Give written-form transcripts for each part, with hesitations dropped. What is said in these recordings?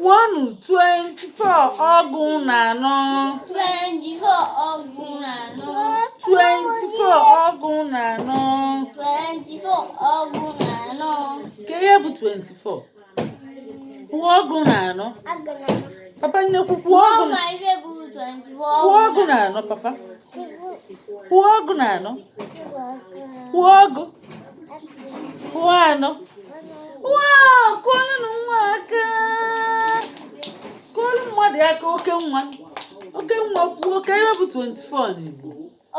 Kwuonụ 24 ọgụ na anọ. 24 ọgụ na anọ. 24 ọgụ na anọ. 24 ọgụ na anọ. Ka ihe bụ 24? Kwuo ọgụ na anọ. Papa nnekwu, kwuo ọgụ na Mama, ife bụ 24. Kwuo ọgụ na anọ, papa. Kwuo ọgụ na anọ. Kwuo ọgụ. Kwuo anọ. Wow! Kụọlụ nwa aka. Kụọlụ mmadụ aka, oke nwa. Oke nwa, kwuo ka ihe bụ 24 n'Igbo.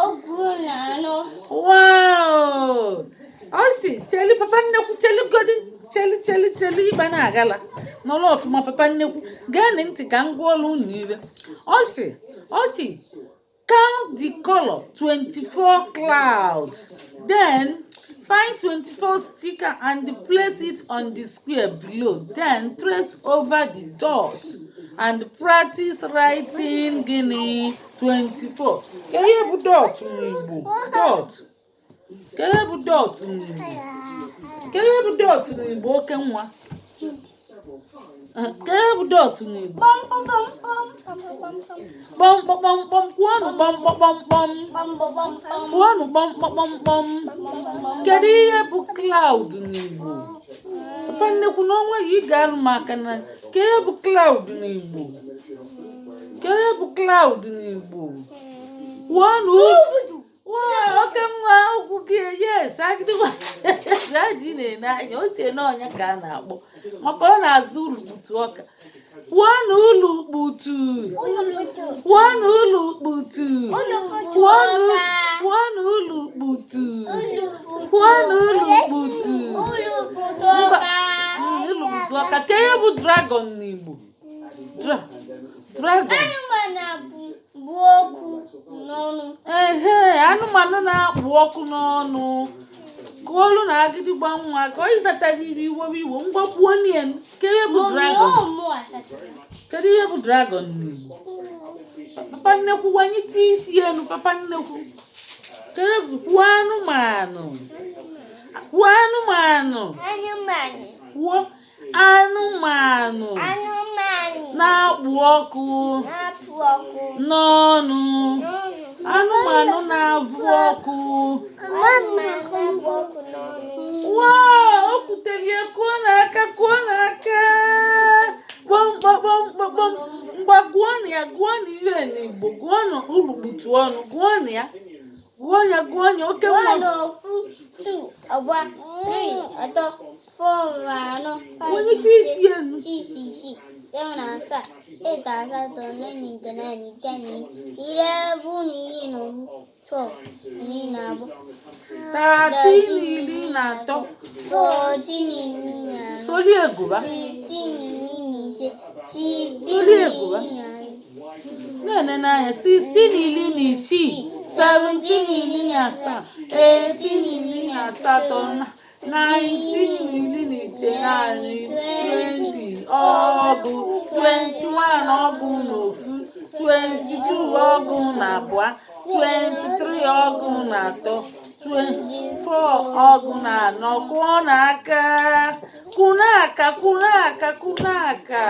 Ọgụ na anọ. Wow! Ọ sị, cheli, papa nnekwu, cheli godi, cheli, cheli, cheli, ịgba na-agala. Nọrọ ọfụma, papa nnekwu. Geenị ntị ka m gụọlụ unu ibe. Ọ sị, count the color 24 clouds. Then find 24 sticker and place it on the square below. Then trace over the dot and practice writing gịnị? 24. Ka ihe bụ dot n'Igbo? Dot. Ka ihe bụ dot n'Igbo? Ka ihe bụ dot n'Igbo, oke nwa? Ka ihe bụ dot n'Igbo? Pom pom pom pom pom pom. Kpọm kpọm kpọm. Kwuonụ kpọm kpọm kpọm. Pom pom pom pom. Kwuonụ kpọm kpọm kpọm. Kedu ihe bụ cloud n'Igbo? Papa nnekwu, na onwe gị, ị ga-alụ m aka na ka ihe bụ cloud n'Igbo. Ka ihe bụ cloud n'Igbo? Kwuonụ. Waa, oke nwa, okwu gị, yes, agịdịgwa adị na-ene anya ochie na ọnya ka a na-akpọ maka ọ na-azụ ulukputu ọka. Kwuonụ ulukputu. Kwuonụ ulukputu. Kwuonụ, kwuonụ ulukputu. Kwuonụ ulukputu. Ulukputu ọka. Ulukputu ọka. Ka ihe bụ dragon n'Igbo? Dragon. Anụmanụ bụ okwu n'ọnụ. Ehe, anụmanụ na-akpụ ọkụ n'ọnụ. Kụọlụ na agịdịgba nwa ka ọ ịzataghị iwe iwe iwe. Ngwa, kwuo nie ka ihe bụ Mummy, dragon. ọ mụ asatọ. Kedu ihe bụ dragon n'Igbo? Papa nnekwu, wanyite isi elu, papa nnekwu. Kedu bụ? Kwuo anụmanụ. Kwuo anụmanụ. Anụmanụ. Kwuo anụmanụ. Anụmanụ. Na-akpụ ọkụ. Na-apụ ọkụ. N'ọnụ. Anụmanụ na-avụ ọkụ. Anụmanụ na-apụ ọkụ n'ọnụ. Wow, o kwutere ya. Kụọ n'aka, kụọ n'aka. Kpọm kpọm kpọm. Ngwa, gụọnụ ya, gụọnụ ihe n'Igbo. Gụọnụ urukputu ọnụ, gụọnụ ya. Gụọ ya, gụọ ya, oke nwa. One, ofu, two, abụọ, three, atọ, four, anọ, five, Welite isi elu. Six, isii, seven, asaa, eight, asatọ, nine, itenaine, 10, 11, iri na ofu, 12, iri na abụọ, 13, 13. 14, 14, Soli egụba. 15, 15, 16, Soli egụba. Na-ene n'anya. 16, 16, 17, 17, 18, 18, 19, 19, 20, ọgụ, 21, ọgụ na ofu, 22, ọgụ na abụọ, 23, ọgụ na atọ, 24, ọgụ na anọ. Kụọ n'aka, kụọ n'aka, kụọ n'aka, kụọ n'aka.